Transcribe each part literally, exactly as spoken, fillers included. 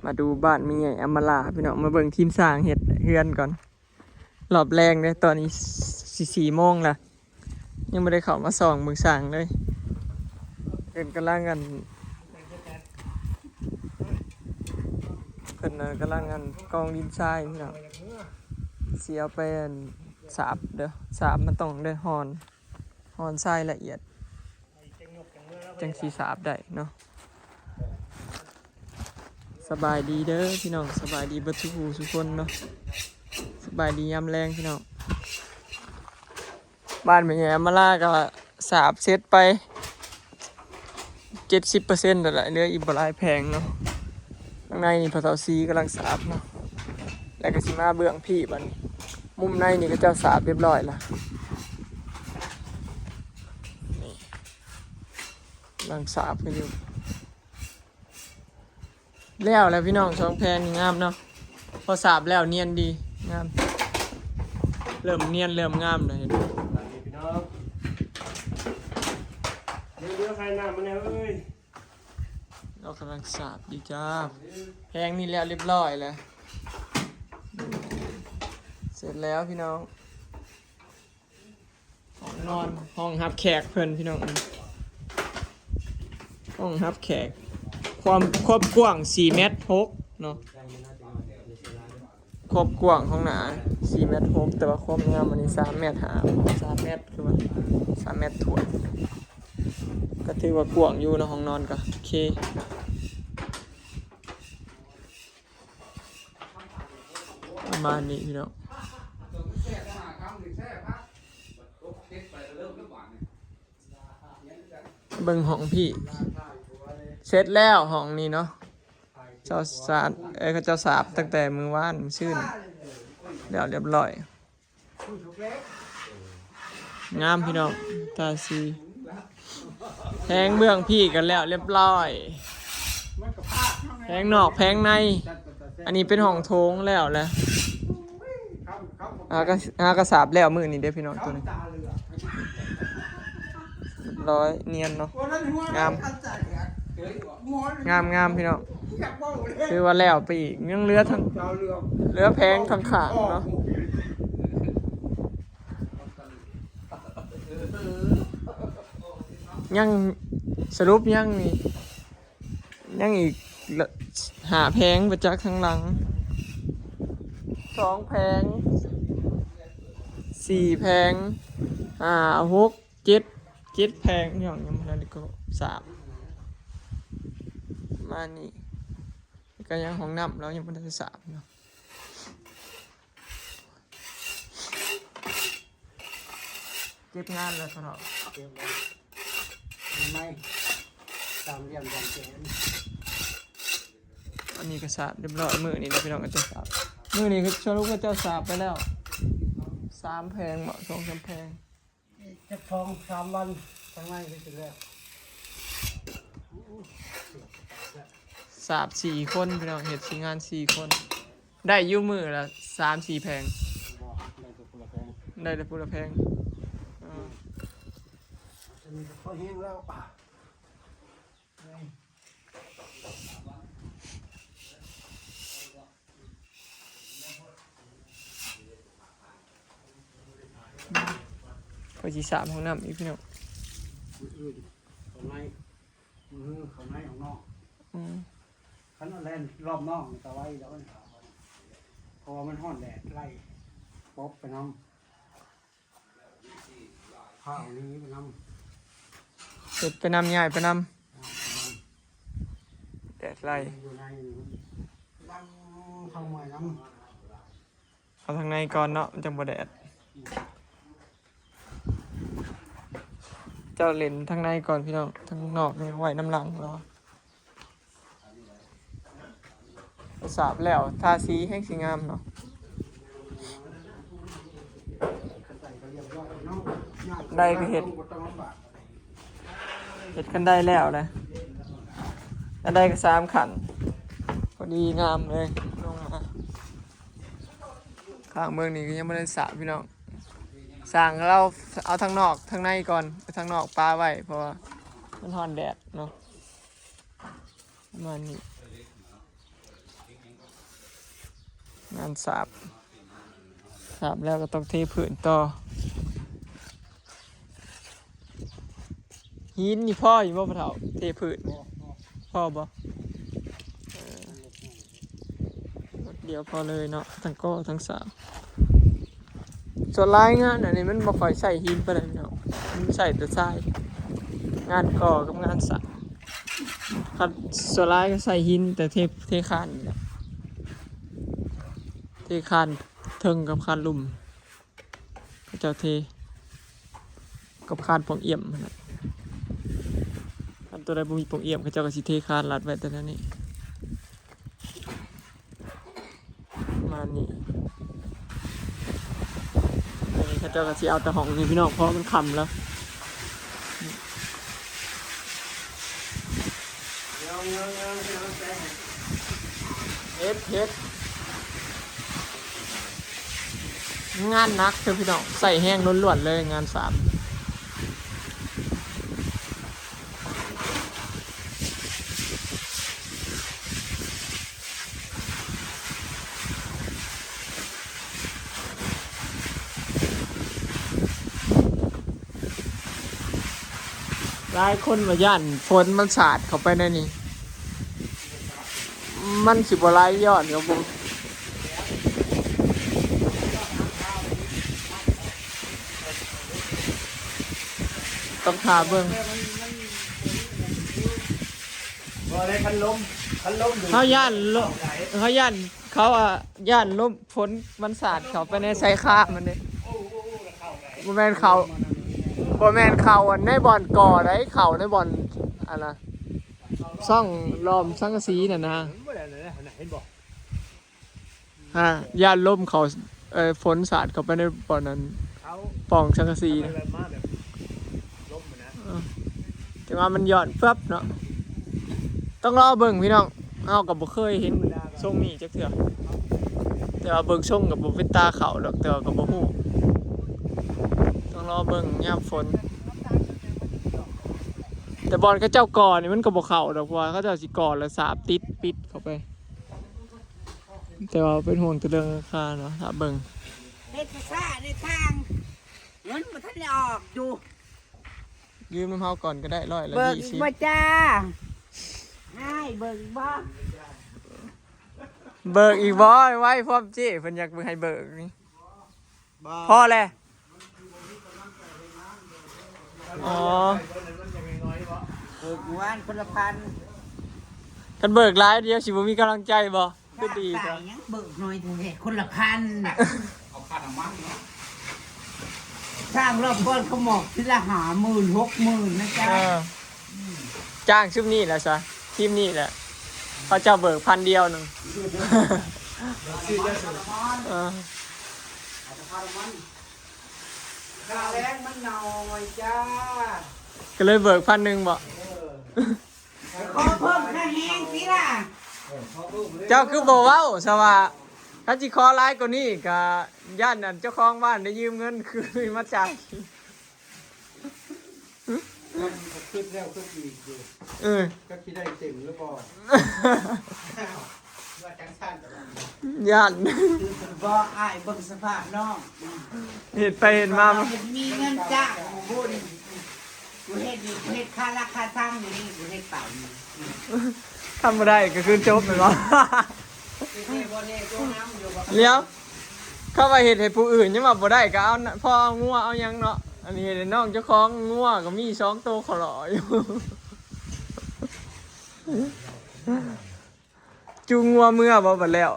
มาดูบ้านแม่ใหญ่อำมาลาพี่น้อง มาเบิ่งทีมสร้างเฮ็ดเฮือนก่อน รอบแรงเด้ ตอนนี้สิสี่โมงละ ยังบ่ได้เข้ามาส่องเบิ่งสร้างเลย เพิ่นกำลังอัน เพิ่นน่ะกำลังอันกองดินทรายพี่น้อง สิเอาไปอันสาบเด้อ สาบมันต้องได้ห่อน ห่อนทรายละเอียด จั่งสิสาบได้เนาะ สบายดีเด้อพี่น้อง สบายดีเบิดทุกผู้ทุกคนเนาะ สบายดียามแลงพี่น้อง บ้านแม่ใหญ่อำมาลาก็สาบเสร็จไปเจ็ดสิบเปอร์เซ็นต์แล้วล่ะ เหลืออีกบ่หลายแผงเนาะ ข้างในนี่พ่อเฒ่าซีกำลังสาบเนาะ แล้วก็สิมาเบื้องพี้บัดนี้ มุมในนี่เขาเจ้าสาบเรียบร้อยละ นี่กำลังสาบกันอยู่ แล้วแล้วพี่น้อง สองแผงนี่งามเนาะ พอสาบแล้วเนียนดี งาม เริ่มเนียนเริ่มงามเลย สวัสดีพี่น้อง เดี๋ยวเดี๋ยวใครน้ำมาเนี่ยเอ้ย เรากำลังสาบอยู่จ้า แผงนี่แล้วเรียบร้อยแล้ว เสร็จแล้วพี่น้อง ห้องนอน ห้องรับแขกเพิ่นพี่น้อง ห้องรับแขก ความ ความกว้างสี่เมตรหกเนาะ ความกว้างของหนาสี่เมตรหก แต่ว่าความยาวอันนี้สามเมตรห้า สามเมตร คือว่าสามเมตรถ้วน ก็ถือว่ากว้างอยู่เนาะ ห้องนอนก็โอเค ประมาณนี้พี่น้อง เบิ่งห้องพี้ เสร็จแล้วห้องนี้เนาะ เจ้าสาด เอ้ย เขาเจ้าสาบตั้งแต่มื้อวานมื้อซืน แล้วเรียบร้อย งามพี่น้อง ทาสี แผงเบื้องพี้กันแล้วเรียบร้อย แผงนอกแผงใน อันนี้เป็นห้องโถงแล้วแหละ หากระ หากระสาบแล้วมื้อนี้เด้อพี่น้อง ตัวนี้ เรียบร้อยเนียนเนาะ งาม งามงามพี่น้อง คือว่าแล้วไปอีก ยังเหลือทั้ง เหลือแผงทั้งข้างเนาะ ยัง สรุปยังนี่ ยังอีกละ ห้าแผงไปจากข้างหลัง สองแผง สี่แผง ห้า หก เจ็ด เจ็ดแผง ยัง ยังบ่ทันได้ก็สาม ประมาณนี้ ก็ยังห้องน้ำเรายังบ่ทันได้สามเนาะ เก็บงานแล้วเนาะ เก็บไว้ไม่ตามเรียนตามแผน อันนี้ก็สาบเรียบร้อย มื้อนี้นะพี่น้อง ก็จะสาบ มื้อนี้ก็สรุปว่าเจ้าสาบไปแล้ว สามแผงบ่ สองสามแผง จะสองสามวัน ทางในก็จะแล้ว สาบสี่คนพี่น้อง เฮ็ดสี่งานสี่คน ได้อยู่มื้อละสามสี่แผง บ่ ได้แต่คนละแผง ได้แต่คนละแผง อ่า อันนี้ก็พอแห้งแล้ว ก็สิสามห้องน้ำอีกพี่น้อง มื้ออื่นเขาใน มื้อเขาในของนอก อืม คันเอาแล่นรอบนอกมันก็ไว้แล้วมันขาว เพราะว่ามันฮ้อนแดดไล่ปบไปนำ ผ้าเอานี้ไปนำ เฮ็ดไปนำ ย้ายไปนำ เอาไปนำ แดดไล่ อยู่ในนี่มันดังเข้ามาน้ำ เอาทางในก่อนเนาะ มันจั่งบ่แดด เจ้าเล่นทางในก่อนพี่น้อง ทางนอกนี่ไว้นำหลังเนาะ สาบแล้ว ทาสีแฮงสิงามเนาะ ได้ก็เฮ็ด เฮ็ดคันไดแล้วนะ คันไดก็สามขั้น พอดีงามเลย ลงมา ข้างเมืองนี่ก็ยังบ่ได้สาบพี่น้อง สร้างเราเอาทางนอกทางในก่อน ไปทางนอกปะไว้ เพราะว่ามันฮ้อนแดดเนาะ ประมาณนี้ งานสาบ สาบแล้วก็ต้องเทพื้นต่อ หินนี่พออยู่บ่พ่อเฒ่า เทพื้น พอบ่ เออ รถเดียวพอเลยเนาะ ทั้งก่อทั้งสาบ ส่วนหลายงานอันนี้มันบ่ค่อยใช้หินปานใดเนาะ มันใช้แต่ทราย งานก่อกับงานสาบ คันส่วนหลายก็ใช้หิน แต่เท เทคานนี่แหละ เทคานเทิงกับคานลุ่ม เขาเจ้าเท กับคานปองเอี่ยมหั่นน่ะ คันตัวใดบ่มีปองเอี่ยม เขาเจ้าก็สิเทคานลัดไว้แต่นั้นนี่ ประมาณนี้ อันนี้เขาเจ้าก็สิเอาแต่ห้องนี้พี่น้อง เพราะมันค่ำแล้ว เฮ็ด เฮ็ด งานหนักเด้อพี่น้อง ใช้แรงล้วนๆเลย งานสาบ หลายคนว่าย้านฝนมันสาดเข้าไปในนี่ มันสิบ่ไหลย้อนครับผม ต้องท่าเบิ่ง บ่ได้ คันลม คันลม เฮาย้านลม เฮาย้านเขาอะ ย้านลมฝนมันสาดเข้าไปในชายคามันเด้ บ่แม่นเขา บ่แม่นเขาอันในบ่อนก่อได๋ เขาในบ่อนอันน่ะ ซ่องล้อมสังกะสีน่ะนะ มันบ่ได้นั่นแหละ เห็นบ่ ฮะ ย้านลมเขา เอ่อ ฝนสาดเข้าไปในบ่อนนั้น เขา ป่องสังกะสี เขา นะ แบบมาแบบลมอะนะ เออ แต่ว่ามันย้อนปั๊บเนาะ ต้องรอเบิ่งพี่น้อง เฮาก็บ่เคยเห็นทรงนี้จักเทื่อ แต่ว่าเบิ่งทรงก็บ่เป็นตาเข้าดอก แต่ว่าก็บ่ฮู้ ต้องรอเบิ่งยามฝน แต่บ่อนเขาเจ้าก่อนี่มันก็บ่เข้าดอก เพราะว่าเขาเจ้าสิก่อแล้วสาบติดปิดเข้าไป แต่ว่าเป็นห่วงแต่เรื่องราคาเนาะ ถ้าเบิ่ง เฮ็ดซ่าในทาง เงินบ่ทันได้ออกอยู่ ยืมนำเฮาก่อนก็ได้ ร้อยละ เบิก ยี่ อีก สิบ บ่จ้า ให้เบิกอีกบ่ เบิกอีกบ่ ไว้พร้อมเจ้ เพิ่นอยากให้เบิกนี่ บ่ พอแล้ว อ๋อ เบิกหมู่บ้านคนละพัน คันเบิกหลายเดี๋ยวสิบ่มีกำลังใจบ่ คือดี ตา ครับ ยยังเบิกน้อยแท้ๆ คนละพันน่ะ เอาค่าน้ำมันเนาะ จ้างรอบก่อนเขาหมอกทีละห้าหมื่น หกหมื่นนะจ๊ะ เออ จ้างชุมนี้แหละซะ ทีมนี้แหละ เขาเจ้าเบิกพันเดียวหนึ่ง เออ ค่าแรงมันน้อยจ้า ก็เลยเบิกพันหนึ่งบ่ เออ ขอเพิ่มค่าแรงสิล่ะ เจ้าคือบ่เว้าซะว่า คันสิขอหลายกว่านี้ก็ย้านอันเจ้าของบ้านได้ยืมเงินคืนมาจ่าย มันก็คิดแล้วคิดอีกอยู่ เออ ก็คิดได้เต็มหรือบ่ ว่าจังซั่น ย้าน บ่ อ้ายเบิ่งสภาพน้อง เฮ็ดไปเฮ็ดมา เห็นมีเงินจ้าง โอ้โห นี่ กูเฮ็ดนี่ กูเฮ็ดค่าราคาทางอยู่นี่ กูเฮ็ดไปนี่ ทำบ่ได้ก็คือจบแม่นบ่ เฮ็ดแน่บ่แน่ โจน้ำอยู่บ่ เดี๋ยว เขาว่าเฮ็ดให้ผู้อื่นยังว่าบ่ได้ก็เอา พอเอางัวเอาหยังเนาะ อันนี้เฮ็ดให้น้องเจ้าของงัวก็มีสองโตขอหล่ออยู่ จูงงัวเมือบ่บัดแล้ว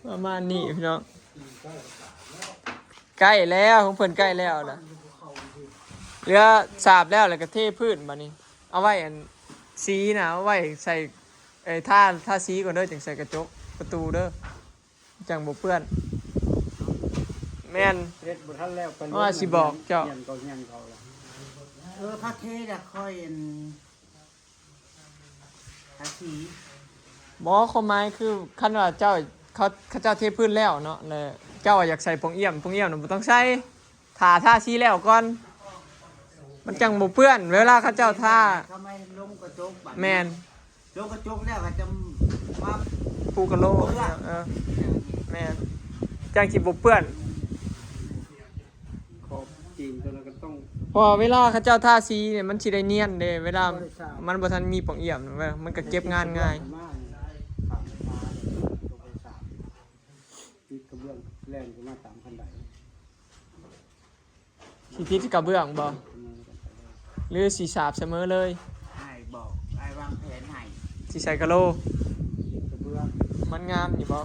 ประมาณนี้พี่น้อง ใกล้แล้ว ของเพิ่นใกล้แล้วนะ เหลือสาบแล้ว แล้วก็เทพื้นบัดนี้ เอาไว้อันสีนะ เอาไว้ใส่ เอ้ย ทา ทาสีก่อนเด้อ จังใส่กระจก ประตูเด้อ จังบ่เปื้อน แม่น เฮ็ดบ่ทันแล้ว ว่าสิบอกเจ้า เฮียนเขา เฮียนเขาล่ะ เออ พระเทศอะค่อยอัน ทาสี บ่ ความหมายคือ คันว่าเจ้า เขา เขาเจ้าเทพื้นแล้วเนาะ แล้วเจ้าอยากใส่ปองเอี่ยม ปองเอี่ยมน่ะบ่ต้องใส่ ถ้าทาสีแล้วก่อน มันจังบ่เปื้อน เวลาเขาเจ้าทา เขาไม่ลงกระจกบัด แม่น ลงกระจกแล้วก็จะมา คู่กับโลกเนี่ย เออ แม่น จั่งสิบ่เปื้อน ขอบจีนตัวนั้นก็ต้อง เพราะว่าเวลาเขาเจ้าทาสีเนี่ย มันสิได้เนียนเด้ เวลา บ่ได้สาบ มันบ่ทันมีป่องเอี่ยมนะเว้ย มันก็เก็บงานง่าย ติดกระเบื้องแล่นขึ้นมาตามคันได สิติดกระเบื้องบ่ หรือสิสาบเสมอเลย อ้ายบอก อ้ายวางแผนให้ สิใส่กะโหล กระเบื้อง มันงามอยู่บ่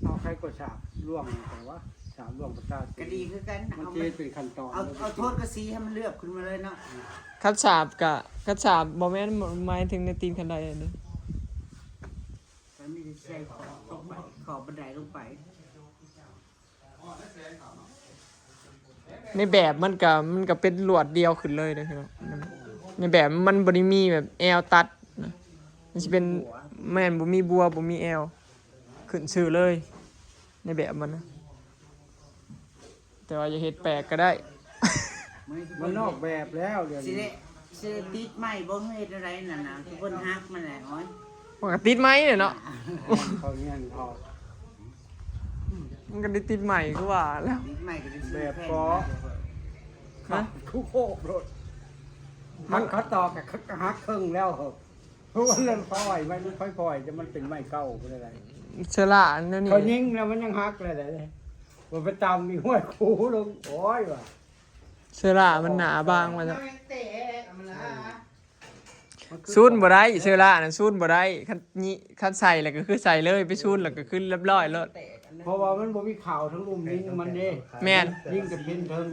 เอาใครก็สาบล่วงแต่ว่า สาบล่วงประชาชน ก็ดีคือกัน มัน เอา จะเป็นขั้นตอน เอา เอาโทนกระสีให้มันเลือกขึ้นมาเลยเนาะ คันสาบกะ คันสาบบ่แม่นหมายถึงในตีนคันไดอันนี้ มันมีแต่ใส่ขอบลงไป ขอบบันไดลงไป ในแบบมันก็ มันก็เป็นลวดเดียวขึ้นเลยเด้อพี่น้อง ในแบบมันบ่ได้มีแบบแอวตัดนะ มันสิเป็น แม่นบ่มีบัวบ่มีแอว ขึ้นซื่อเลย ในแบบมันนะ แต่ว่าอย่าเฮ็ดแปลกก็ได้ มันนอกแบบแล้วเดี๋ยวนี้ สิได้ สิได้ติดไม้บ่ เฮ็ดอะไรนั่นน่ะ ทุกคนฮักมันแหละ โอ้ย มันก็ติดไม้เนี่ยเนาะ เขาเงี้ยนเขา มันก็ได้ติดใหม่คือว่าแล้ว ติดใหม่ก็ได้ซื้อ แบบ แผ่น กอ มา ฮะ คู่โคกโลด มัน หักเขาตอกอะหักครึ่งแล้วเหรอ เพราะว่าเรื่องพลอยไม้มันค่อยพลอยจะมันเป็นไม้เก่าไปเลย เชอร่าอันนั้นนี่ เขายิงแล้วมันยังหักเลยเลย มันไปตามมีห้วยคูลง โอ้ยว่ะ เชอร่ามันหนาบางมาแล้ว ซูนบ่ได้ เชอร่านะซูนบ่ได้ คันนี้ คันใส่แล้วก็คือใส่เลย ไปซูนแล้วก็คือเรียบร้อยแล้ว เพราะว่ามันบ่มีข่าวทั้งลุ่มนี้มันเด้ แม่น ยิ่งจะเป็นเทิง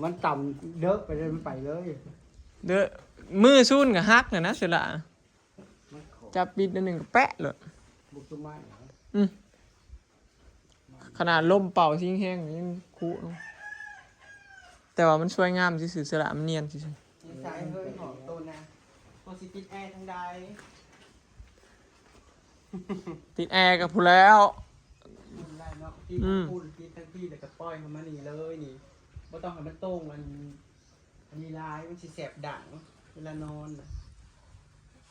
มันต่ำเด้อไปเลย มันไปเลย เด้อ มือซูนก็หักน่ะนะ เชอร่า มันขอ จับบิดนิดนึงก็แปะเลย บุกต้นไม้เหรอ อืม ขนาดลมเป่าซิ่งแห้งยังคุ แต่ว่ามันสวยงามซื่อๆ เชอร่ามันเนียนซื่อๆ ใส่เฮ้ยหอมต้นนะ ตัวสิติดแอร์ทางใด ติดแอร์กับผู้แล้ว มันได้เนาะ ที่ อืม พูดติดทั้งที่แล้วก็ปล่อยมันมานี่เลยนี่ บ่ต้องให้มันโต้ง อัน อันนี้ลายมันสิแสบดัง เวลานอนน่ะ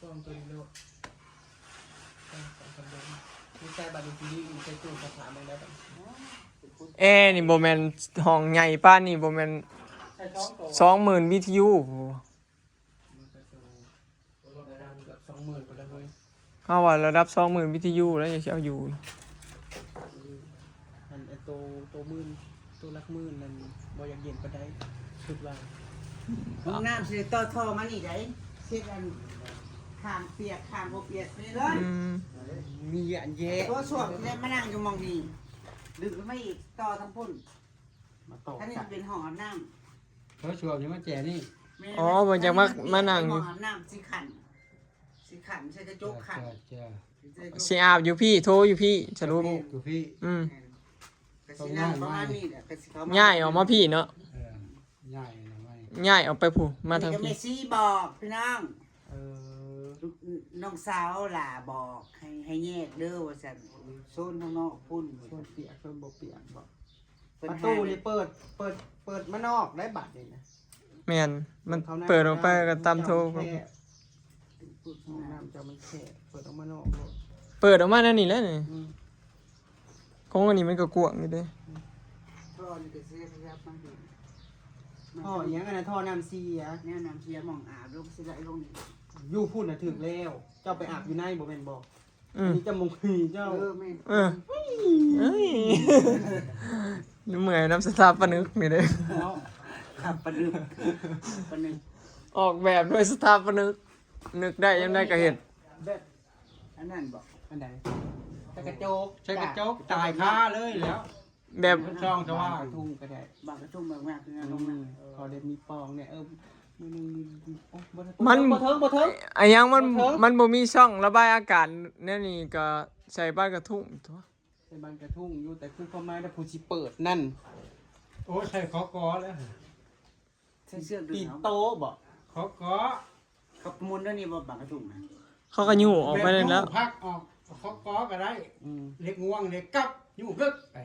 กล้องตัวนี้โลด กล้องสองพันเดือน มีแต่บัตรดีๆ มีแต่ตู้สถาบันแล้วบัดนี้ แอร์นี่บ่แม่นห้องใหญ่ปานนี่ บ่แม่น ใส่สองตัว สองหมื่น บี ที ยู มันก็จะ ระดับเกือบสองหมื่นไปแล้วเฮ้ย เฮาว่าระดับ สองหมื่น บี ที ยู แล้วยังสิเอาอยู่ อัน อันโต โตหมื่น โตหลักหมื่นนั่นบ่อยากเย็นปานใด คิดว่า ห้องน้ำสิต่อท่อมานี่ได เช็ดอัน ข้างเปียก ข้างบ่เปียกไปเลย อืม มีอันแย่ ตัวส้วมที่ได้มานั่งอยู่หม่องนี้ ดึงขึ้นมาอีก ต่อทางพุ้น มาต่อ อันนี้ กัน เป็นห้องอาบน้ำ ตัวส้วมนี่มาแจ่นี่ แม่ อ๋อ เพิ่นจะมา อันนี้ มานั่งอยู่ ห้องอาบน้ำสีขัน สีขัน ใส่กระจกขัน เจ้า เจ้า ใส่กระจก สิอาบอยู่พี้ โทอยู่พี้ สรุป อยู่พี้ อืม แม่น ก็สินั่งประมาณนี้แหละ ก็สิเข้ามา ย้ายออกมาพี้เนาะ เออ ย้ายออกมา ย้ายออกไปพู้น มาทาง นี่ก็ พี้ แม่ชีบอกพี่น้อง เออ ลูกน้องสาวหล่าบอกให้ ให้แยกเด้อว่าซั่น โซนข้างนอกพุ้น โซนเปียก โซนบ่เปียกบอก เพิ่น ประตูนี่เปิด เปิด เปิดมานอกได้บัดนี่นะ แม่น มัน เขานั่ง เปิดออกไปก็ตามโท แคบ ห้องน้ำเจ้ามันแคบ เปิดออกมานอกโลด เปิดออกมาแนวนี้แหละนี่ อืม ของอันนี้มันก็กว้างอยู่เด้ ท่อนี่ก็สิขยับมาอยู่ ท่ออีหยังอันนั้น ท่อน้ำเสีย แนวน้ำเสียหม่องอาบลงสิไหลลงนี่ อยู่พุ้นน่ะถูกแล้ว เจ้าไปอาบอยู่ในบ่แม่นบ่ อืม นี่จะมงพีเจ้า เออ แม่น เออ เอ้ย เมื่อยนำสถาปนิกนี่เด้ เนาะ ครับ ประนึก ประนึก ออกแบบด้วยสถาปนิก นึกได้ยังได้ก็เฮ็ด แบบ อันนั้นบอก อันใด ใส่กระจก ใส่กระจก ตายคาเลยแล้ว แบบ มันส่องสว่าง บางกระทุ่งก็ได้ บางกระทุ่งบางมากคือ อื ลงมา ม พอได้มีปองเนี่ย เออ มื้อหนึ่งมี โอ้ บ่เทิง มัน บ่เทิง บ่เทิง อะหยังมัน บ่เทิง มันบ่มีช่องระบายอากาศแนวนี้ก็ใส่บานกระทุ่งตั๊ว ใส่บานกระทุ่งอยู่ แต่คือความหมายนะ ผู้สิเปิดนั่น โอ้ย ใส่ขอกอแล้ว ใส่เสื้อดึง ตีนโตบ่ ขอกอ เขาประมูลเรื่องนี้บ่ บางกระทุ่งนะ เขาก็ยู้ออกไปเลยแล้ว แบบยู้พักออก ขอกอก็ได้ อืม เหล็กง่วง เหล็กกับ ยู้กึกไป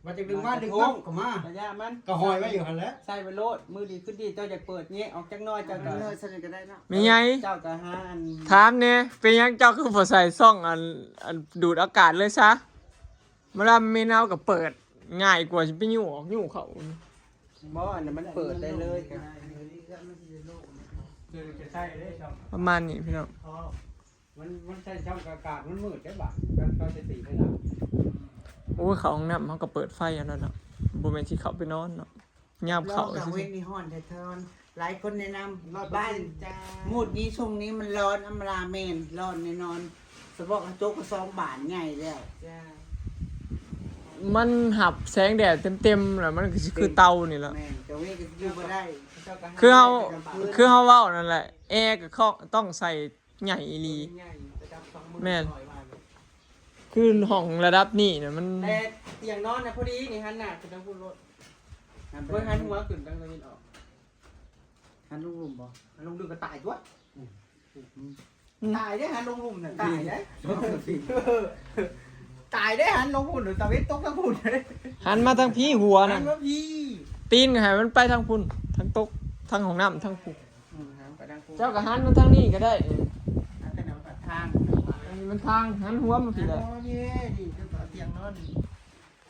ว่าจะดึงมาดึงกลับก็มา ระยะมัน ก็ห้อยไว้อยู่หั่นแหละ ใส่ไว้โลด มื้อดีคืนดี เจ้าอยากเปิดแงะออกจักหน่อย เจ้าก็ เออ สนิทก็ได้เนาะ แม่ใหญ่ เจ้าก็หาอัน ถามแหน่ เป็นหยังเจ้าคือบ่ใส่ซ่องอัน อันดูดอากาศเลยซะ มาดามเมนเอาก็เปิด ง่ายกว่าสิไปยู้ออกยู้เข้า บ่ อันนั้นมันเปิดได้เลยก็ได้ เดี๋ยวจะใช่เลยครับ ประมาณนี้พี่น้อง อ๋อมันมันใช่ช่องอากาศมันมืดได้บ่ะก็ก็จะตีไปแล้ว โอ้ย เข้าห้องน้ำเขาก็เปิดไฟอันนั้นเนาะ บ่แม่นสิเข้าไปนอนเนาะ ยาม ร้อ เข้าง กลาง ซื่อ เว้นนี่ฮ้อนแท้ทอน หลายคนแนะนำ ร้อยเปอร์ บ้าน เซ็นต์จ้า มูดนี้ช่วงนี้มันร้อนอำลาแม่นร้อนแน่นอน สะบอกกระจกก็สองบานใหญ่แล้ว จ้า ๆ มันหับแสงแดดเต็มๆ แล้วมันก็สิคือเตานี่แหละ แม่นกลางเว้นก็อยู่บ่ได้ เจ้าก็ห คือเฮา กลงบ้น คือเฮาเว้านั่นแหละ แอร์ก็ต้องใส่ใหญ่อีหลี ใหญ่ระดับสองหมื่น แม่น ร้อยบาท คือห้องระดับนี้นะมัน แต่เตียงนอนนะพอดีนี่หันหน้าขึ้นทางพุ้นโลดเบิ่งหันหัวขึ้นทางตะวันออก หันลงหลุมบ่ หันลงดึงก็ตายตัว อืม ตายได้หันลงหลุมน่ะตายได้ตายได้หันลงพุ้นตะเวนตกทางพุ้น หันมาทางพี้หัว หั นะ นมาพี้ ตีนก็ให้มันไปทางพุ้นทางตกทางห้องน้ำทางพุ้น อืมหันไปทางพุ้น เจ้าก็หันมาทางนี้ก็ได้เออ หันไปทางทาง อันนี้มันทางหันหัวมาพี้แหละ โอ้ยนี่เตียงนอน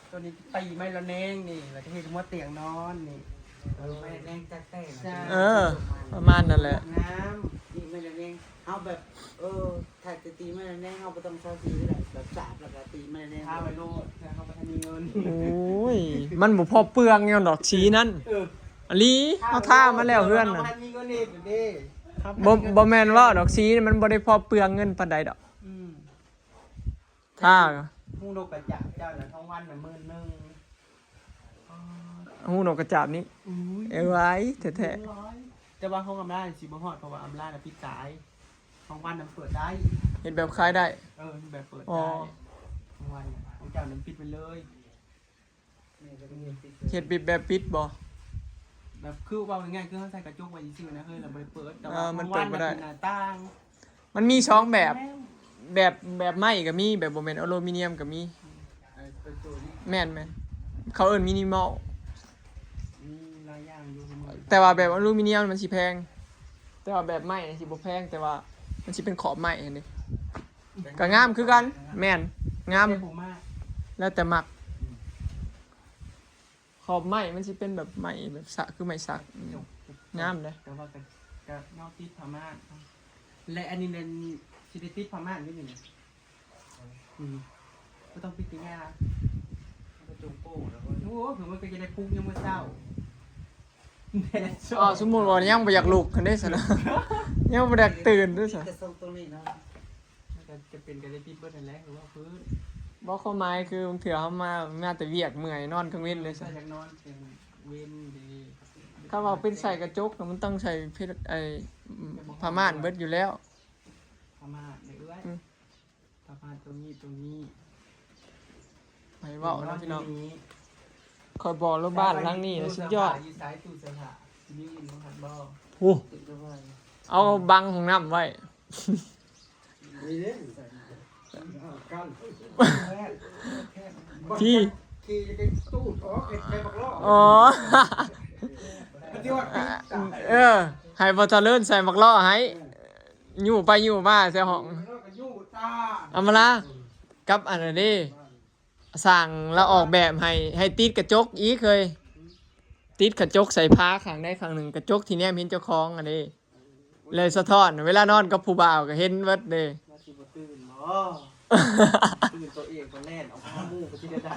ตัวนี้ตีไม้ระแนงนี่แล้วก็เฮ็ดหัวเตียงนอนนี่ เออไม่แรงจักแต่ จ้า เออ ประมาณนั่นแหละ น้ำ นี่ไม่แรงเอาแบบ เออ ถ้าจะตีไม่แรงเอาไปต้องซอยสีก็ได้แบบสาบแล้วก็ตีไม่แรง ทาไปโลดแล้วเขาไปทำมีเงิน โอ้ย มันบ่พอเปลืองย้อนดอกสีนั้น เออ อหลีเขาทามาแล้วเฮือนน่ะ ขาไปทำมีเงินเองเด้ บ่บ่แม่นว่าดอกสีนี่มันบ่ได้พอเปลืองเงินปานใดดอก อืม ทา มุงนกกระจาบเจ้าน่ะท้องวันน่ะหมื่นหนึ่ง ฮู้นกกระจาบนี่ อุ้ย เอ้ยไว้แท้ ร้อยแต่ว่าห้องอำลาสิบ่ฮอดเพราะว่าอำลาน่ะปิดตายท้องวันน่ะเปิดได้ ๆ เฮ็ดแบบขายได้ เออแบบเปิด อ๋อ ได้ท้องวันน่ะของเจ้านั้นปิดไปเลย เฮ็ดแบบปิดบ่ แบบคือว่าง่ายๆคือเขาใส่กระจกไว้ซื่อๆนะเฮ้ยเราบ่ได้เปิดแต่ เอ ว่า อมัน ท้องวัน เปิดบ่ได้ น่ะเป็นหน้าต่าง มันมีสองแบบ แล้ว แบบแบบไม้ก็มีแบบบ่แม่นอลูมิเนียมก็มี เออเปิดตัวนี้ แม่นแม่นเขาเอิ้นมินิมอล มีหลายอย่างอยู่ แต่ว่าแบบอลูมิเนียมมันสิแพง แต่ว่าแบบไม้นี่สิบ่แพงแต่ว่ามันสิเป็นขอบไม้หั่นนี่ก็งามคือกัน แม่นงาม แต่ผมมา แล้วแต่มัก ขอบไม้มันสิเป็นแบบไม้แบบสักคือไม้สักอืมงามเลย แต่ว่าก็ก็นอกติดผ้าม่านและอันนี้นั่นสิได้ติดผ้าม่านอยู่นี่นะอืมก็ต้องปิดติยา กระจกโป้แล้วก็ โอ้โหคือมันก็จะได้ปลุกยังมื้อเช้า อ๋อสมมุติว่ายังบ่อยากลุกกันได้ซะนะยังบ่อยากตื่นด้วยซะ กระทรงตรงนี้เนาะ มันก็จะเป็นก็ได้ปิดเบิดนั่นแหละคือว่าพื้น บ่ความหมายคือบางเทื่อเฮามามาแต่เวียกเมื่อยนอนกลางเว็นเลย ใส่ ซะ อยากนอนเป็นเว้นดี คำว่าเป็นใส่กระจกน่ะมันต้องใส่เพดไอ้ผ้าม่านเบิดอยู่แล้ว ผ้าม่านเอื้อย อืม ผ้าม่านตรงนี้ตรงนี้ ให้เว้าเนาะพี่น้อง ตรงนี้ คอยบอกแล้วบ้านหลังนี้นะสุดยอด อยู่สายตู้เสื้อผ้ามีอยู่หันบ่ โอ้ ติดด้วย เอาบังห้องน้ำไว้ นี่เด้ กัน ที่ ขี่จะไปตู้ออกไปบักล้อ อ๋อ ที่ว่า เออ ให้บ่เจริญใส่บักล้อให้อยู่ไปอยู่มาใส่ห้อง แล้วก็อยู่ตา เอามาละกับอันนั้นเด้สั่งแล้วออกแบบให้ให้ติดกระจกอีกเคย ติดกระจกใส่ผ้าข้างใดข้างหนึ่งกระจกที่แนมเห็นเจ้าของอันนี้เลยสะท้อนเวลานอนกับผู้บ่าวก็เห็นเบิดเด้ ว่าสิบ่ตื่นบ่ตื่นตัวเองก็แล่นออกมาหมู่ก็สิได้ได้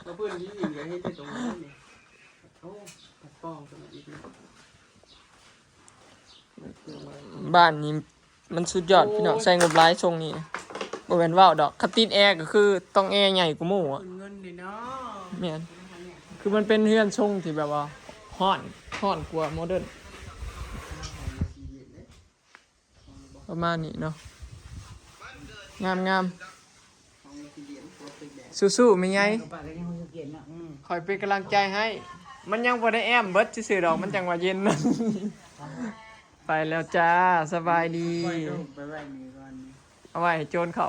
มาเพื่อนที่อินก็เห็นแต่ตรงนั้นนี่โอ้ผัดฟองตัวนั้นอีกนะ บ้านนี้มันสุดยอดพี่น้องใส่งบหลายช่วงนี้บ่แม่นเว้าดอกคันติดแอร์ก็คือต้องแอร์ใหญ่กว่าหมู่อะ เงินนี่เนาะ แม่นคือมันเป็นเฮือนทรงที่แบบว่าฮ้อนฮ้อนกว่าโมเดิร์นประมาณนี้เนาะงามงามๆสู้ๆแม่ใหญ่ ปากก็ยังคงเขียนเนาะอืม คอยเป็นกำลังใจให้ มันยังบ่ได้แอมเบิดซื่อๆดอก มันจังว่าเย็น ไปแล้วจ้า สบายดี ค่อยลงไปไว้นี่ก่อนนี่ เอาไว้ให้โจรเขา